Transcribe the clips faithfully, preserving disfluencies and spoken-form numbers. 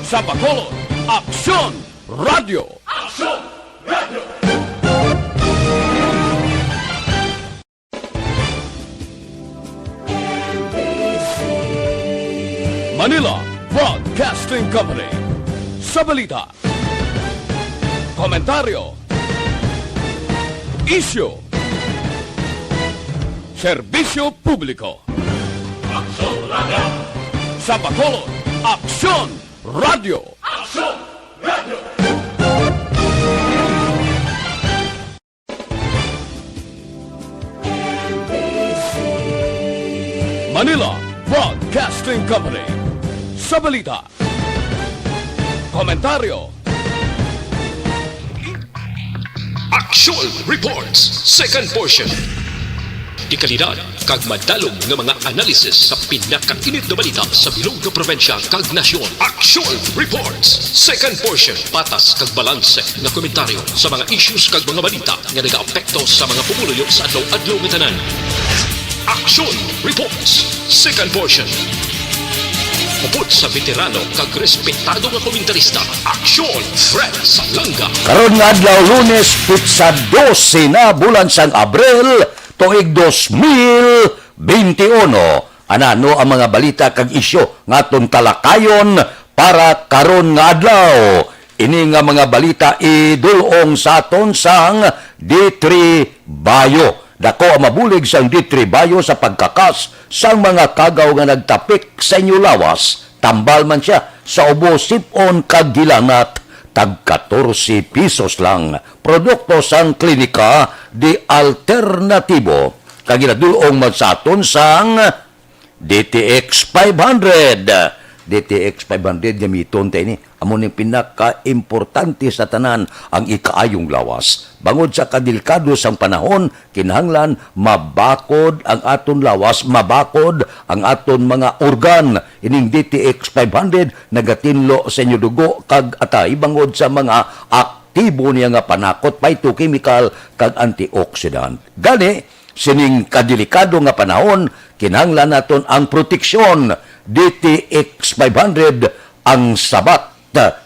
Sa Bacolod, Aksyon Radio. Aksyon Radio. Manila Broadcasting Company. Sa balita, komentaryo, isyu, serbisyo publiko. Aksyon Radio. Sa Bacolod, Aksyon Radio. Aksyon Radio. Manila Broadcasting Company. Sa balita, komentaryo, Aksyon Reports, second portion. Dekalidad kag madalom nga mga analysis sa pinakainit nga balita sa bilog nga probinsya kag nasyon. Aksyon Reports, second portion. Patas kag balanse nga komentaryo sa mga issues kag mga balita nga nagaapekto sa mga pumuluyo sa adlaw-adlaw nga tanan. Aksyon Reports, second portion. Upod sa veterano kag respetado nga komentarista, Aksyon Fred Salanga. Karon nga adlaw, Lunes, petsa dose na, bulan sang Abril, tuig dos mil benti uno. Anano ang mga balita kag isyu nga aton talakayon para karon nga adlaw? Ini nga mga balita idul-ong sa aton sang D three Bayo. Dako ang mabulig sang D three Bayo sa pagkakas sang mga kagaw nga nagtapik sa inyo lawas. Tambal man sia sa ubo, sip-on kag gilanat, tag katorse pisos lang. Produkto sang Klinika de Alternatibo. Kag ginadul-ong man sa aton sang D T X five hundred. D T X five hundred, gamiton ta ini. Amo ning pinakaimportante sa tanan, ang ikaayong lawas. Bangod sa kadelikado sang panahon, kinahanglan mabakod ang aton lawas, mabakod ang aton mga organ. Ining D T X five hundred nagatinlo sa inyo dugo kag atay bangod sa mga aktibo niya nga panakot, phytochemical, kag antioxidant. Gani, sining kadelikado nga panahon, kinahanglan naton ang proteksyon. D T X five hundred, ang sabat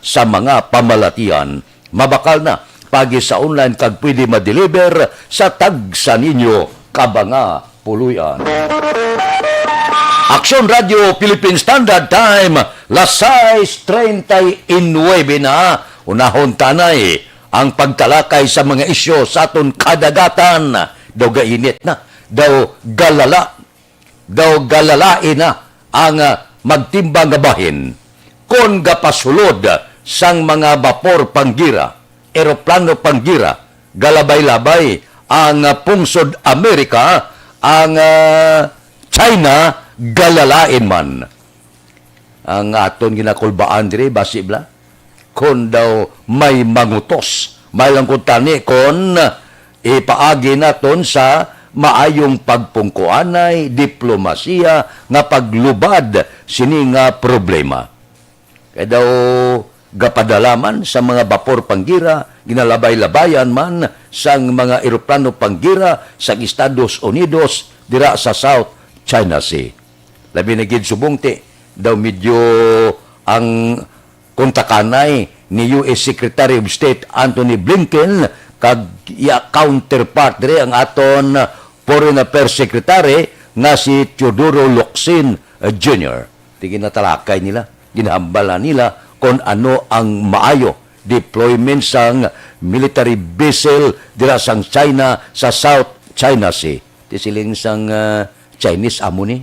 sa mga pamalatian. Mabakal na, paagi sa online kag pwede ma-deliver sa tagsa ninyo ka mga puloy-an. Aksyon Radio Philippine Standard Time, las sais treinta y nueve na. Unahon ta anay ang pagtalakay sa mga isyu sa aton kadagatan. Daw gainit na, daw galala, daw galalain na ang, ah, magtimbang nga bahin kon gapasulod sang mga bapor panggira, eroplano panggira, galabay-labay ang, ah, pungsod Amerika, ang, ah, China, galalain man. Ang aton ginakulbaan diri, basi bala, kon daw may mangutos, may lang kuntani kon ipaagi naton sa maayong pagpungkoanay, diplomasiya nga paglubad sini nga problema. Kay daw gapadala man sa mga bapor panggira, ginalabay-labayan man sang mga eroplano panggira sang Estados Unidos dira sa South China Sea. Labi na gid subong ti daw medyo ang kontakanay ni U S Secretary of State Antony Blinken kag iya counterpart diri, ang aton Foreign Affairs Secretary nga si Teodoro Locsin, eh, Junior. Ti ginatalakay nila, ginahambal na nila kon ano ang maayo deployment sang military vessel dira sang China sa South China Sea. Ti siling sang, ah, Chinese, amo ni.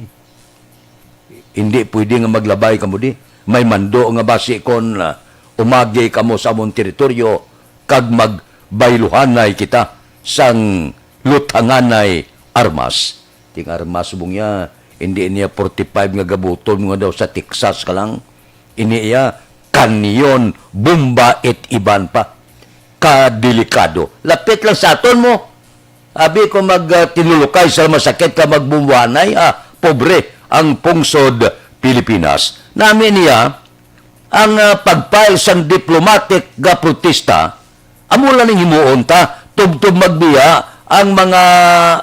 Hindi pwede nga maglabay kamo di. May mando nga basi kon, ah, umagi kamo sa amon teritoryo kag magbayluhanay kita sang lutanganay armas. Ting armas subong niya, hindi niya forty-five nga gabuton nga daw sa Texas ka lang. Ini iya kanyon, bomba, it iban pa. Kadelikado. Lapit lang sa aton mo. Abi ko mag, ah, tinulukay sa masakit ka magbumbuanay, ah, pobre ang pungsod Pilipinas. Nami niya, ang, ah, pag-file sang diplomatic nga protesta, amo lang ning himuon ta, tubtob magbiya ang mga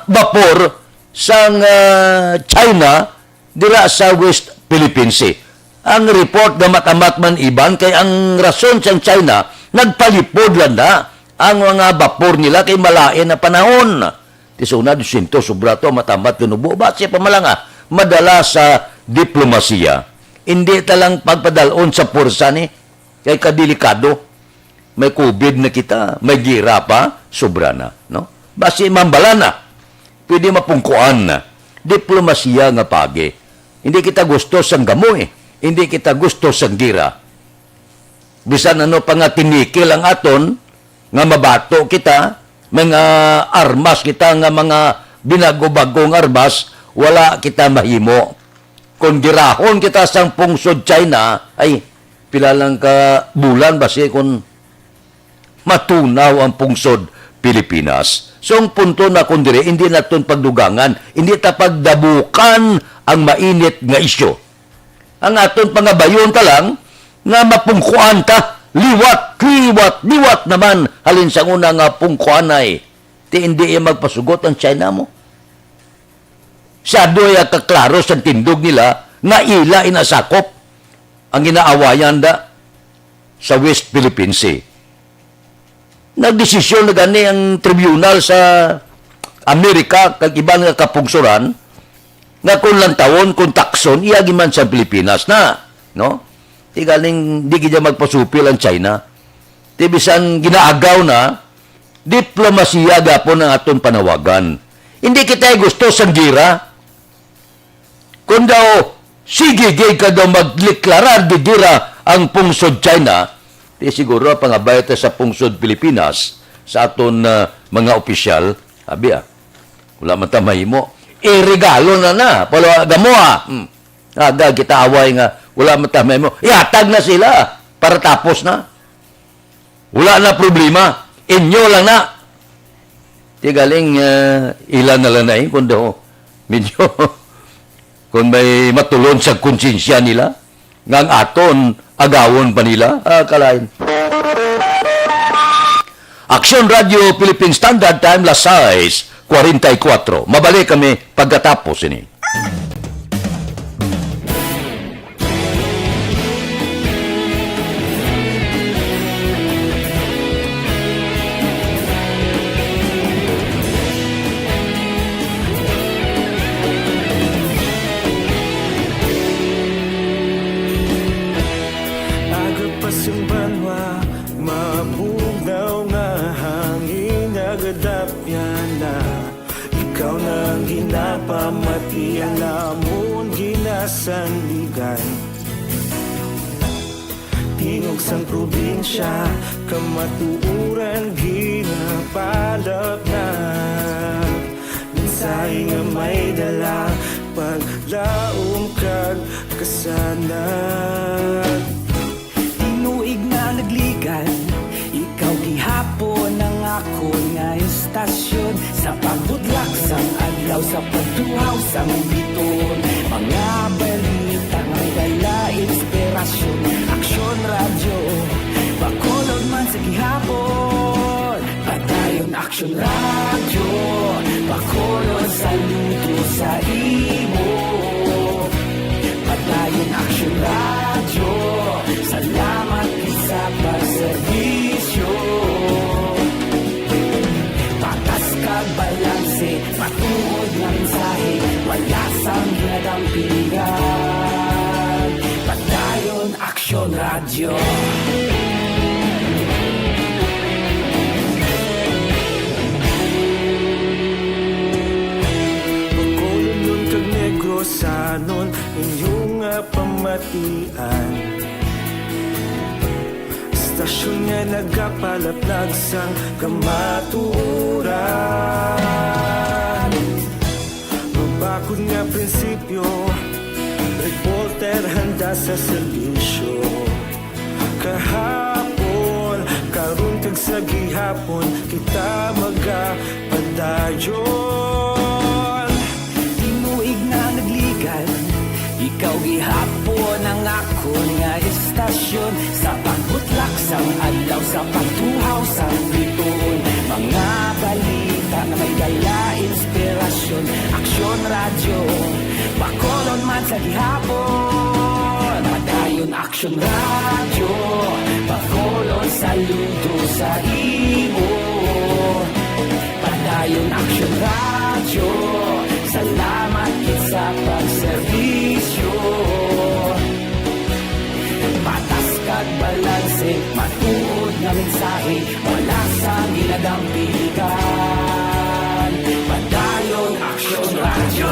bapor sang, ah, China dira sa West Philippine Sea. Ang report nga matamat man iban kay ang rason sang China, nagpalipod lang na ang mga bapor nila kay malain ang panahon. Ti suna, dosyentos sobra to ang matamat nga nubo. Basi pa man lang, ah, madala sa diplomasiya. Hindi ta lang pagpadalon sa pwersa ni, kay kadelikado. May covid na kita, may gira pa, sobra na, no? Basi mambala na. Pwede mapungkuan na. Diplomasiya nga pagi. Hindi kita gusto sang gamoy. Hindi kita gusto sang gira. Bisan ano pa nga tinikil ang aton, nga mabato kita, mga armas kita nga mga binago-bagong armas, wala kita mahimo. Kung girahon kita sang pungsod China, ay, pila lang ka bulan basi kung matunaw ang pungsod Pilipinas. So, ang punto na kung dire, hindi naton pagdugangan, hindi ta pagdabukan ang mainit nga isyu. Ang aton pangabayon ta lang nga mapungkuan ta, liwat, liwat, liwat naman halin sa una nga pungkuanay. Ti hindi iya magpasugot ang China mo. Siyado iya kaklaro sa tindog nila nga ila inasakop ang ginaawayan da sa West Philippine Sea. Nagdesisyon na gani ang tribunal sa Amerika kag iban nga kapungsoran nga kung lantawon, kung takson, iyagi man sa Pilipinas na, no? Ti galing di gid magpasupil ang China. Ti bisan ginaagaw na, diplomasiya gapon ang aton panawagan. Hindi kita gusto sang gira. Kung daw, sige gid ka daw magdeklarar gid gira ang pungsod China, ti siguro pangabay ta sa pungsod Pilipinas, sa aton, ah, mga opisyal, abi, ah, wala man ta mahimo. Iregalo na na, pala gamo, ah. Hmm. Aga kita away nga wala man ta mahimo. Ihatag na sila para tapos na. Wala na problema. Inyo lang na. Ti galing, ah, ila na lang na, eh, kung daw, medyo, kung may matulon sa konsyensya nila, nga ang aton, agawon pa nila, ah, kalain. Aksyon Radio Philippine Standard Time, las sais cuarenta y cuatro. Mabalik kami pagkatapos ini. Aga pa sing banwa, mabugnaw nga hangin, nagadapyan na. Ikaw na ang ginapamati, ang amon ginasandigan. Tingog sang probinsya, kamatuoran ginapalapnag. Mensahe nga may dala, paglaom kag kasanag. Tinuig na nagligan, ikaw gihapon ang akon nga istasyon. Sa pagbutlak sang adlaw, sa pagtuhaw sang biton, mga balita nga may dala inspirasyon. Aksyon Radyo, Bacolod man sa gihapon. Padayon Aksyon Radyo, Bacolod, saludo sa imo. Padayon Aksyon Radyo, salamat gid sa pagserbisyo. Patas kag balanse, matuod nga mensahe, wala sang ginadampingan. Padayon Aksyon Radyo. Bacolodnon kag Negrosanon, inyo nga pamatian. Istasyon nga nagapalaplag sang kamatuoran. Mabakod nga prinsipyo, reporter handa sa serbisyo. Kahapon, karon kag sa gihapon, kita magapadayon. Tinuig na nagligan, ikaw gihapon ang akon nga istasyon. Sa pagbutlak sang adlaw, sa pagtuhaw sang bituon, mga balita nga may dala inspirasyon. Aksyon Radyo, Bacolod man sa gihapon. Aksyon Radyo, Bacolod, saludo sa imo. Padayon Aksyon Radyo, salamat gid sa pagserbisyo. Patas kag balanse, matuod nga mensahe, wala sang ginadampigan. Padayon Aksyon Radyo.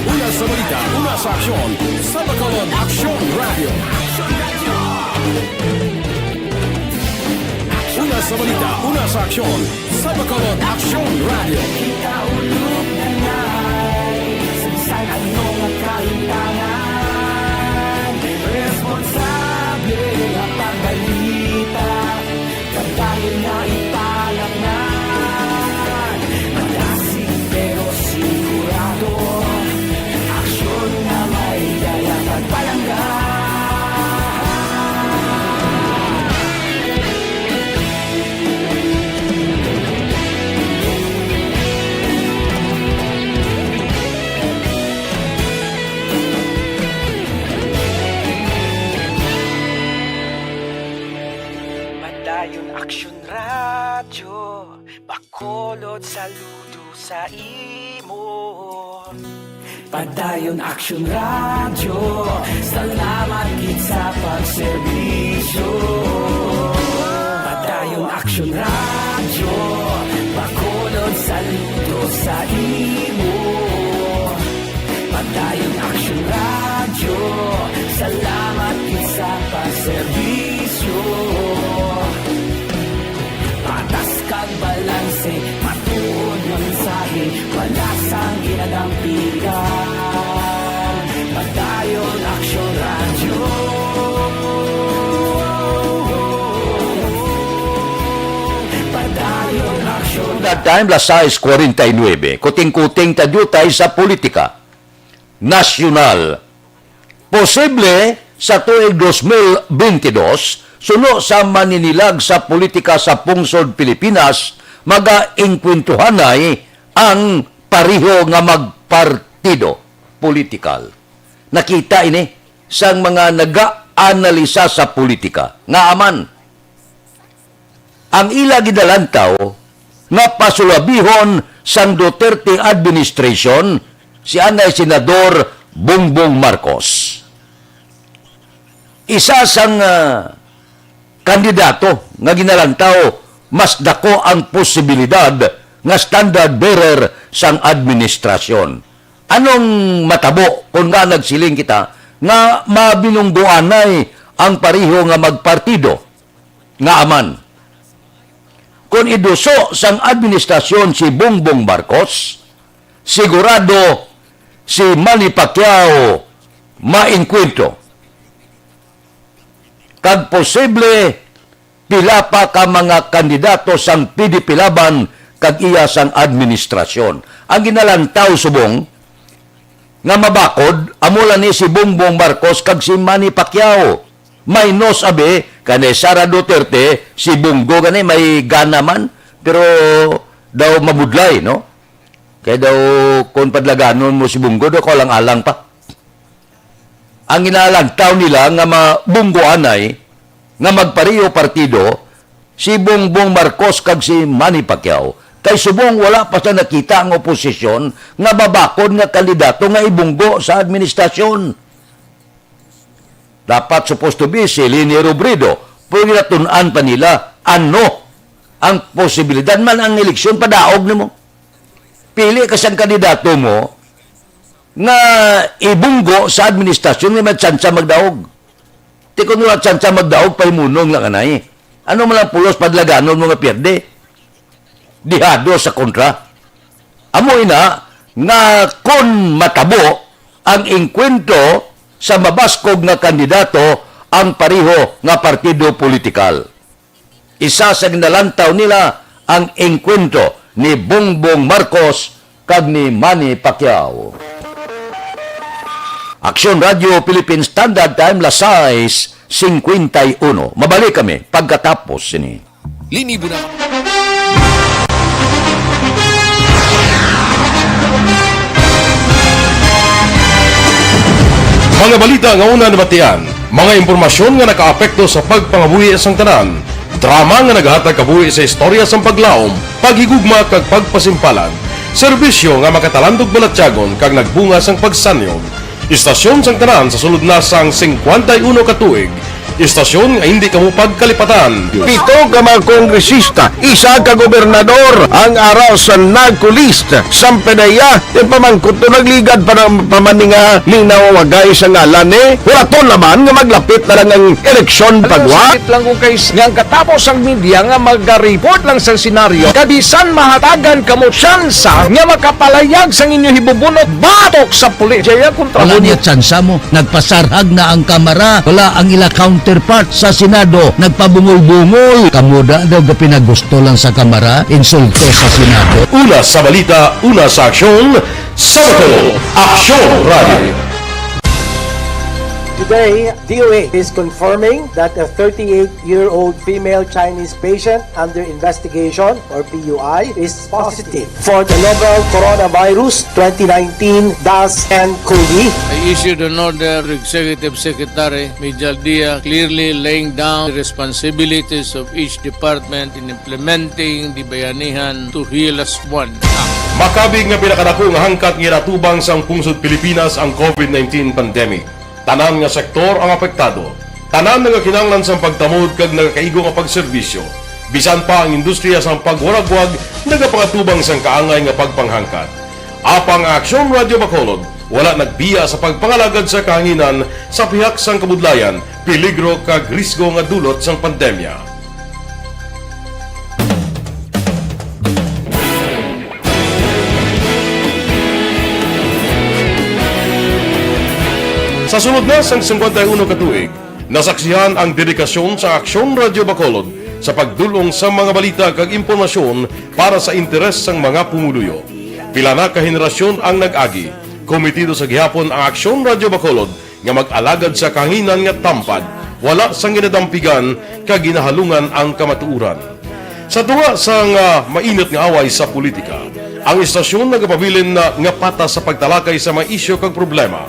Una sa balita, una sa aksyon, sa Bacolod Aksyon Radyo. Una sa balita, una sa aksyon, sa Bacolod Aksyon Radyo. Kita ulog na ngay, sa bisan ano nga kahintangan, responsable nga pagbalita, kag dahil nga ipanatnan, madasig pero sigurado, aksyon nga may dala kag palangga. Padayon Aksyon Radyo, Bacolod, saludo sa imo. Padayon Aksyon Radyo, salamat gid sa pagserbisyo. Padayon Aksyon Radyo, Bacolod, saludo sa imo. Padayon Aksyon Radyo, salamat gid sa pagserbisyo. Patas kag balanse, matuod nga mensahe, wala sang ginadampigan. Padayon Aksyon Radyo. Padayon Aksyon. That time, las sais cuarenta y nueve. Kuting-kuting ta diutay sa politika nasyonal. Posible sa tuig dos mil bentidós, suno sa maninilag sa politika sa pungsod Pilipinas, magaengkwentuhanay ang pareho nga magpartido politikal. Nakita ini sang mga nagaanalisa sa politika. Ngaa man, ang ila ginalantaw nga pasulabihon sang Duterte administration si anay Senador Bongbong Marcos. Isa sang, ah, kandidato nga ginalantaw mas dako ang posibilidad nga standard bearer sang administrasyon. Anong matabo kon nga nagsiling kita nga mabinunggoanay ang pareho nga magpartido? Ngaa man, kon iduso sang administrasyon si Bongbong Marcos, sigurado si Manny Pacquiao maengkwentro. Kag posible pila pa ka mga kandidato sang P D P Laban kag iya sang administrasyon. Ang ginalantaw subong nga mabakod, amo lang ni si Bongbong Marcos kag si Manny Pacquiao. Minus abi, kanay Sara Duterte, si Bong Go gani may gana man, pero daw mabudlay, no? Kay daw, kung padlaganon mo si Bong Go, daw kaulang-alang pa. Ang ginalantaw nila nga mabunggoanay nga magpareho partido si Bongbong Marcos kag si Manny Pacquiao, kay subong wala pa sa nakita ang oposisyon nga mabakod nga kandidato nga ibunggo sa administrasyon. Dapat supposed to be si Leni Robredo, pero ginatun-an pa nila ano ang posibilidad man ang eleksyon padaog nimo. Pili ka sang kandidato mo nga ibunggo sa administrasyon nga may tsansa magdaog. Ti kun wala tsansa magdaog, pahimunong lang anay. Ano man ang pulos padlaganon mo nga pierde? Dihado sa kontra. Amo ina nga kon matabo ang engkwentro sa mabaskog nga kandidato ang pareho nga partido politikal. Isa sa ginalantaw nila ang engkwentro ni Bongbong Marcos kag ni Manny Pacquiao. Aksyon Radio Philippine Standard Time, las sais cincuenta y uno. Mabalik kami pagkatapos sini. Linibo na. Mga balita nga una nabatian, mga impormasyon nga nakaapekto sa pagpangabuhi sang tanan, drama nga nagahatag kabuhi sa istorya sang paglaom, paghigugma kag pagpasimpalan, serbisyo nga makatalandog balatyagon kag nagbunga sang pagsanyog. Istasyon sang tanan sa sulod na sang singkwenta y uno ka tuig, istasyon nga hindi kamo pagkalipatan. Pito ka mga kongresista, isa ka gobernador ang ara sa NAGCO list. Sampanaya, ti pamangkot to nagligad pa na pamaninga linawagay sa ngalan ni. Huraton naman nga maglapit na lang ang eleksyon. Alam mo, pagwa. Sakit lang kung kay nga ang katapos ang media nga magariport lang sa senaryo, kabisan mahatagan kamo tsansa nga makapalayag sang inyo hibubunot batok sa pulis. Jaya kontra. Wala mo niya tsansa mo. Nagpasarhag na ang Kamara. Wala ang ila counterpart sa Senado. Nagpabungol-bungol. Kamuda daw ga pinagusto lang sa Kamara. Insulto sa Senado. Una sa balita, una sa aksyon, sa Bacolod, Aksyon Radio. Today, D O H is confirming that a thirty-eight-year-old female Chinese patient under investigation, or P U I, is positive for the novel Coronavirus twenty nineteen dash N COVID. I issued an order to Executive Secretary Mijal Dia, clearly laying down the responsibilities of each department in implementing the Bayanihan to Heal Us One Act. Makabig nga pinakadako nga hangkat nga ginatubang sang pungsod Pilipinas ang COVID nineteen pandemic. Tanan nga sektor ang apektado. Tanan nagakinahanglan sang pagtamod kag nagakaigo nga pagserbisyo. Bisan pa ang industriya sang pagwaragwag nagapangatubang sang kaangay nga pagpanghangkat. Apang ang Aksyon Radio Bacolod wala nagbiya sa pagpangalagad sa kahanginan sa pihak sang kabudlayan, peligro kag risgo nga dulot sang pandemya. Sa sulod na sang singkwenta y uno ka tuig, nasaksihan ang dedikasyon sa Aksyon Radio Bacolod sa pagdul-ong sa mga balita kag impormasyon para sa interes sang mga pumuluyo. Pila na ka henerasyon ang nag-agi. Komitido sa gihapon ang Aksyon Radio Bacolod nga mag-alagad sa kahanginan nga tampad, wala sang ginadampigan kag ginahalungan ang kamatuoran. Sa tunga sang, ah, mainit nga away sa politika, ang istasyon nagapabilin na nga patas sa pagtalakay sa mga isyu kag problema.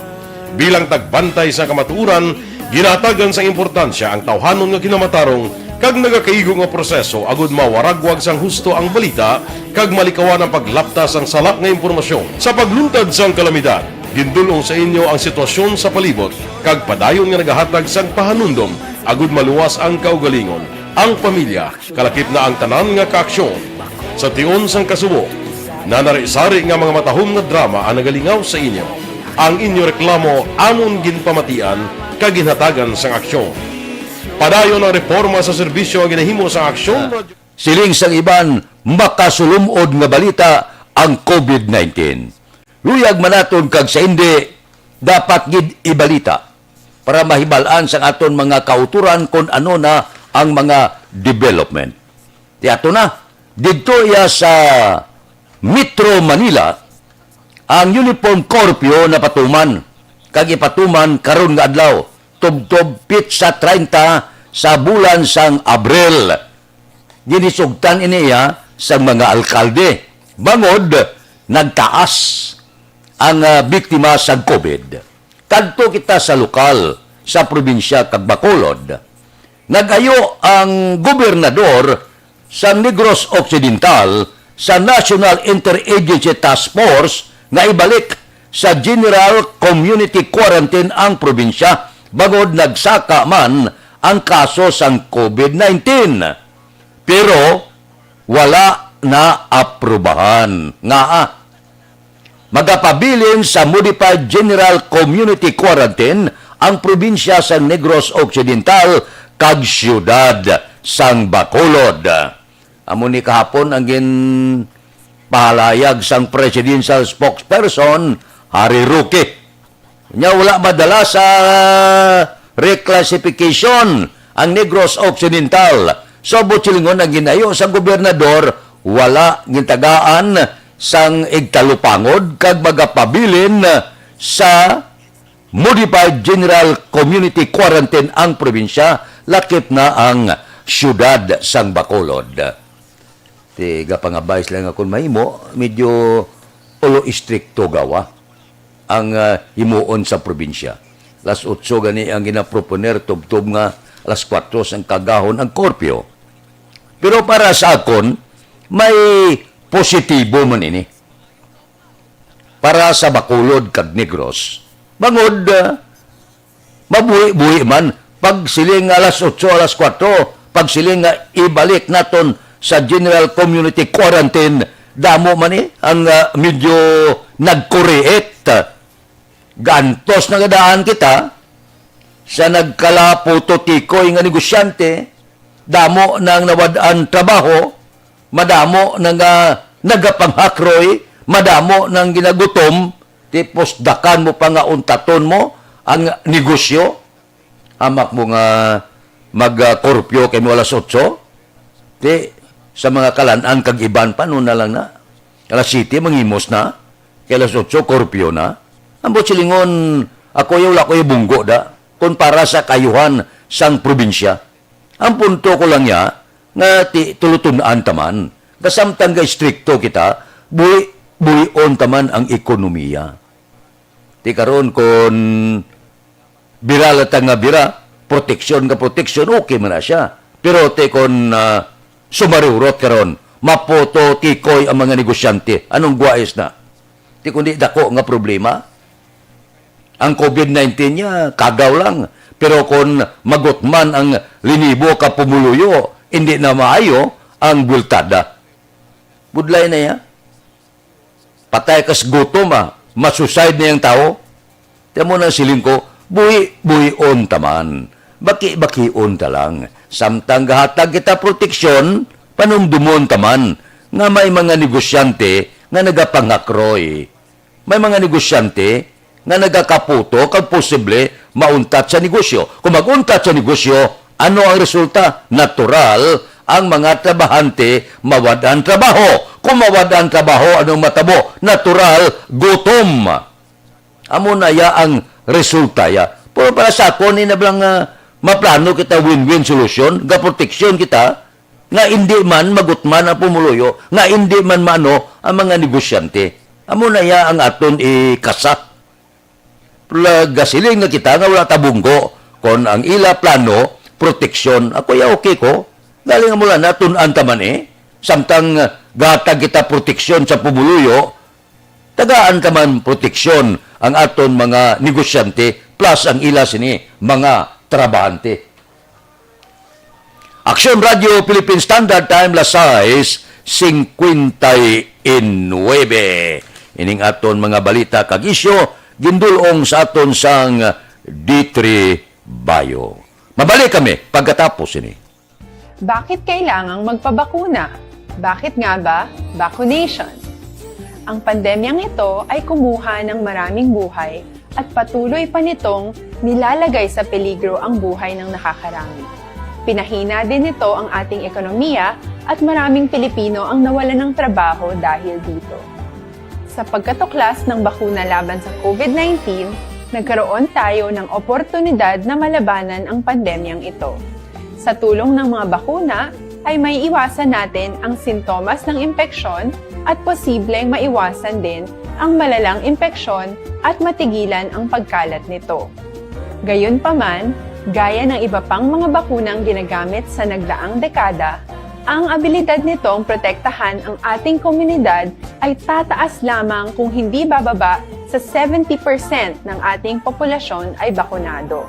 Bilang tagbantay sa kamatuoran, ginahatagan sang importansya ang tawhanon nga kinamatarong kag nagakaigo nga proseso agud mawaragwag sang husto ang balita kag malikawan ang paglapta sang sala nga impormasyon. Sa pagluntad sang kalamidad, gindul-ong sa inyo ang sitwasyon sa palibot kag padayon nga nagahatag sang pahanumdom agud maluwas ang kaugalingon, ang pamilya, kalakip na ang tanan nga kaaksyon. Sa tion sang kasubo, nanari-sari nga mga matahom nga drama ang nagalingaw sa inyo. Ang inyo reklamo amon ginpamatian kag ginhatagan sang aksyon. Padayon ang reporma sa serbisyo nga ginahimo sa Aksyon. Ah, siling sang iban, makasulumod nga balita ang COVID nineteen. Luyag man naton kag sa indi, dapat gid ibalita para mahibal-an sang aton mga kautoran kon ano na ang mga development. Ti ato na, didto iya sa Metro Manila, ang uniform curfew napatuman kag ipatuman karon nga adlaw, tubtob petsa treinta sa bulan sang Abril. Ginisugtan ini iya sang mga alkalde bangod nagtaas ang, ah, biktima sang COVID. Kadto kita sa lokal sa probinsya kag Bacolod. Nag-ayo ang gobernador sa Negros Occidental sa National Interagency Task Force nga ibalik sa general community quarantine ang probinsya bangod nagsaka man ang kaso sang COVID nineteen. Pero wala naaprubahan. Ngaa? Magapabilin sa Modified General Community Quarantine ang probinsya sa Negros Occidental kag siyudad sang Bacolod. Amo ni kahapon ang ginpahalayag sang presidential spokesperson, Harry Roque. Nya wala madala sa reclassification ang Negros Occidental. So, buot silingon, ang ginayo sa gobernador, wala gintagaan sang igtalupangod kag magapabilin sa Modified General Community Quarantine ang probinsya, lakip na ang siyudad sang Bacolod. Ti gapangabay sila nga kung mahimo, medyo ulo istrikto gawa ang, ah, himuon sa probinsya. Alas otso gani ang ginaproponer, tubtob nga alas kuwatro sang kagahon ang curfew. Pero para sa akon, may positibo man ini. Para sa Bacolod kag Negros, bangod, ah, mabuhi-buhi man, pagsiling nga alas otso, alas kuwatro, pagsiling nga ibalik naton sa general community quarantine, damo man ni ang, ah, medyo nagkuriit. Gantos na nga daan kita sa nagkalaputo tikoy nga negosyante, damo nang nawad-an trabaho, madamo na nga nagapangharoy, madamo nang ginagutom, tipos dakan mo pa nga untaton mo ang negosyo. Hamak mo nga mag, ah, curfew kay mo alas otso. Ti, sa mga Kalan-an kag iban pa, no na lang na. Alas siyete, manghimos na. Kay alas otso, curfew na. Ambot silingon, ako ya, wala ko ya bunggo da. Kung para sa kaayuhan sang probinsya. Ang punto ko lang ya, nga ti, tulutun-an taman. Kasamtang ga istrikto kita, buhi, buhion taman ang ekonomiya. Ti karon, kon bira lang ta nga bira, proteksyon nga proteksyon, okay man na siya. Pero ti kon, ah, sumarurot karon, maputo tikoy ang mga negosyante. Anong guwais na? Ti kundi dako nga problema. Ang covid nineteen niya, kagaw lang. Pero kon magutman ang linibo ka pumuluyo, hindi na maayo ang buweltada. Budlay na ya. Patay kas gutom, ah. Masuicide na yang tawo. Ti amo na siling ko, buhi-buhion ta man. Baki-bakion ta lang. Samtang gahatag kita proteksyon, panumdumon ta man nga may mga negosyante nga nagapangakroy. May mga negosyante nga nagakaputo kag posible mauntat sa negosyo. Kung mag-untat sa negosyo, ano ang resulta? Natural, ang mga trabahante mawad-an trabaho. Kung mawad-an trabaho, anong matabo? Natural, gutom. Amo na ya ang resulta ya. Pero para sa akon, ina lang nga maplano kita win-win solution, gaproteksyon kita, nga indi man magutman ang pumuluyo, nga indi man maano ang mga negosyante. Amo na ya ang aton ikasa. Pero gasiling na kita nga wala ta bunggo. Kon ang ila plano, proteksyon, ako ya okay ko. Galing mo lang, natun-an ta man eh. Samtang, ah, gatag kita proteksyon sa pumuluyo, tagaan ta man proteksyon ang aton mga negosyante plus ang ila sini mga trabahante. Aksyon Radio Philippine Standard Time, las sais cincuenta y nueve. Ining aton mga balita kag isyu, gindul-ong sa aton sang D three Bio. Mabalik kami pagkatapos ini. Bakit kailangang magpabakuna? Bakit nga ba vaccination? Ang pandemyang ito ay kumuha ng maraming buhay at patuloy pa nitong nilalagay sa peligro ang buhay ng nakakarami. Pinahina din nito ang ating ekonomiya at maraming Pilipino ang nawalan ng trabaho dahil dito. Sa pagkatuklas ng bakuna laban sa covid nineteen, nagkaroon tayo ng oportunidad na malabanan ang pandemyang ito. Sa tulong ng mga bakuna, ay maiiwasan natin ang sintomas ng impeksyon at posibleng maiwasan din ang malalang impeksyon at matigilan ang pagkalat nito. Gayunpaman, gaya ng iba pang mga bakunang ginagamit sa nagdaang dekada, ang abilidad nitong protektahan ang ating komunidad ay tataas lamang kung hindi bababa sa seventy percent ng ating populasyon ay bakunado.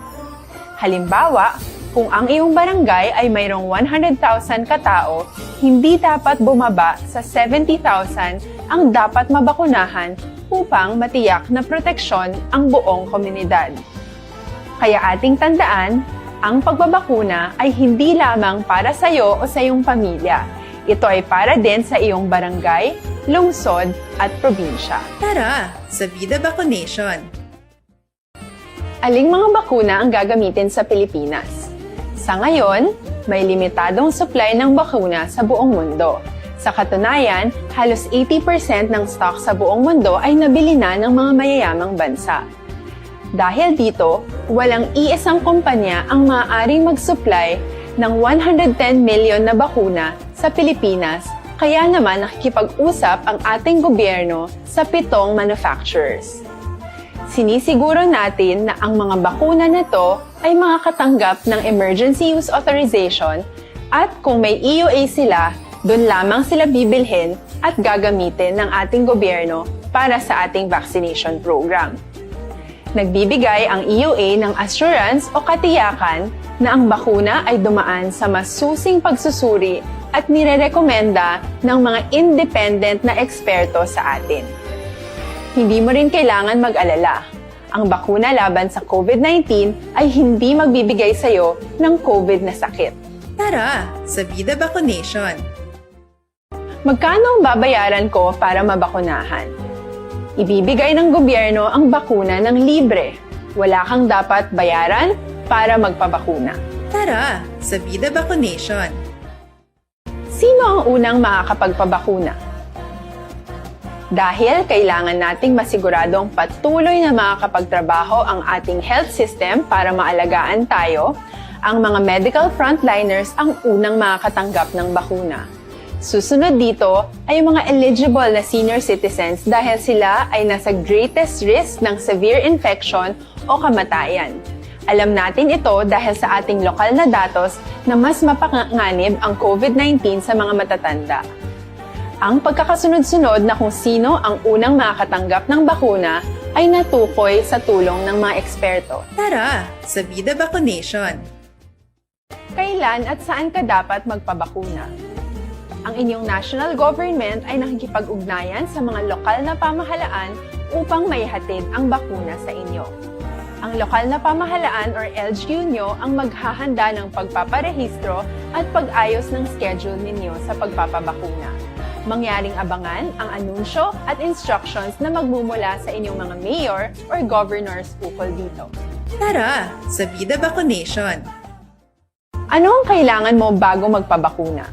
Halimbawa, kung ang iyong barangay ay mayroong one hundred thousand katao, hindi dapat bumaba sa seventy thousand ang dapat mabakunahan upang matiyak na proteksyon ang buong komunidad. Kaya ating tandaan, ang pagbabakuna ay hindi lamang para sa iyo o sa iyong pamilya. Ito ay para din sa iyong barangay, lungsod, at probinsya. Tara, sa Vida Vaccination! Aling mga bakuna ang gagamitin sa Pilipinas? Sa ngayon, may limitadong supply ng bakuna sa buong mundo. Sa katunayan, halos eighty percent ng stock sa buong mundo ay nabili na ng mga mayayamang bansa. Dahil dito, walang iisang kumpanya ang maaaring mag-supply ng one hundred ten million na bakuna sa Pilipinas, kaya naman nakikipag-usap ang ating gobyerno sa pitong manufacturers. Sinisiguro natin na ang mga bakuna na to ay makakatanggap ng emergency use authorization at kung may E U A sila, doon lamang sila bibilhin at gagamitin ng ating gobyerno para sa ating vaccination program. Nagbibigay ang E U A ng assurance o katiyakan na ang bakuna ay dumaan sa masusing pagsusuri at nirerekomenda ng mga independent na eksperto sa atin. Hindi mo rin kailangan mag-alala. Ang bakuna laban sa COVID nineteen ay hindi magbibigay sa iyo ng COVID na sakit. Tara sa Vida Vaccination! Magkano ang babayaran ko para mabakunahan? Ibibigay ng gobyerno ang bakuna ng libre. Wala kang dapat bayaran para magpabakuna. Tara sa Vida Vaccination! Sino ang unang makakapagpabakuna? Dahil kailangan nating masiguradong patuloy na makakapagtrabaho ang ating health system para maalagaan tayo, ang mga medical frontliners ang unang makakatanggap ng bakuna. Susunod dito ay ang mga eligible na senior citizens dahil sila ay nasa greatest risk ng severe infection o kamatayan. Alam natin ito dahil sa ating lokal na datos na mas mapanganib ang COVID nineteen sa mga matatanda. Ang pagkakasunod-sunod na kung sino ang unang makakatanggap ng bakuna ay natukoy sa tulong ng mga eksperto. Tara sa Vida Vaccination! Kailan at saan ka dapat magpabakuna? Ang inyong national government ay nakikipag-ugnayan sa mga lokal na pamahalaan upang maihatid ang bakuna sa inyo. Ang lokal na pamahalaan or L G U nyo ang maghahanda ng pagpaparehistro at pag-ayos ng schedule ninyo sa pagpapabakuna. Mangyaring abangan ang anunsyo at instructions na magmumula sa inyong mga mayor or governors ukol dito. Tara sa Vida Vaccination! Ano ang kailangan mo bago magpabakuna?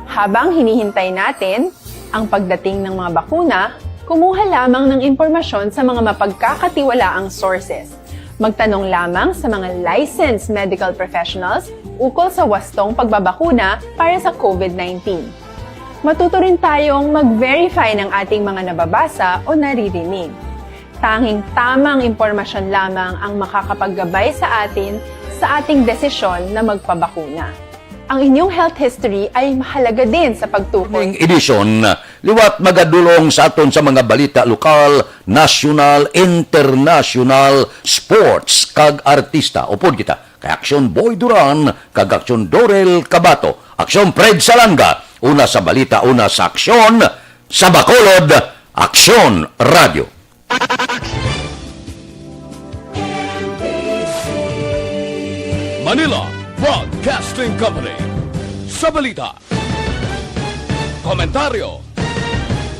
Habang hinihintay natin ang pagdating ng mga bakuna, kumuha lamang ng impormasyon sa mga mapagkakatiwalaang sources. Magtanong lamang sa mga licensed medical professionals ukol sa wastong pagbabakuna para sa COVID nineteen. Matuto rin tayong mag-verify ng ating mga nababasa o naririnig. Tanging tamang impormasyon lamang ang makakapaggabay sa atin sa ating desisyon na magpabakuna. Ang inyong health history ay mahalaga din sa pagtukoy. Ning edisyon, liwat magadulong sa aton sa mga balita lokal, nasyonal, internasyonal, sports, kag artista. Upod kita kay Aksyon Boy Duran kag Aksyon Dorel Cabato. Aksyon Fred Salanga, una sa balita, una sa aksyon, sa Bacolod, Aksyon Radio. Manila Broadcasting Company. Sa balita, komentaryo,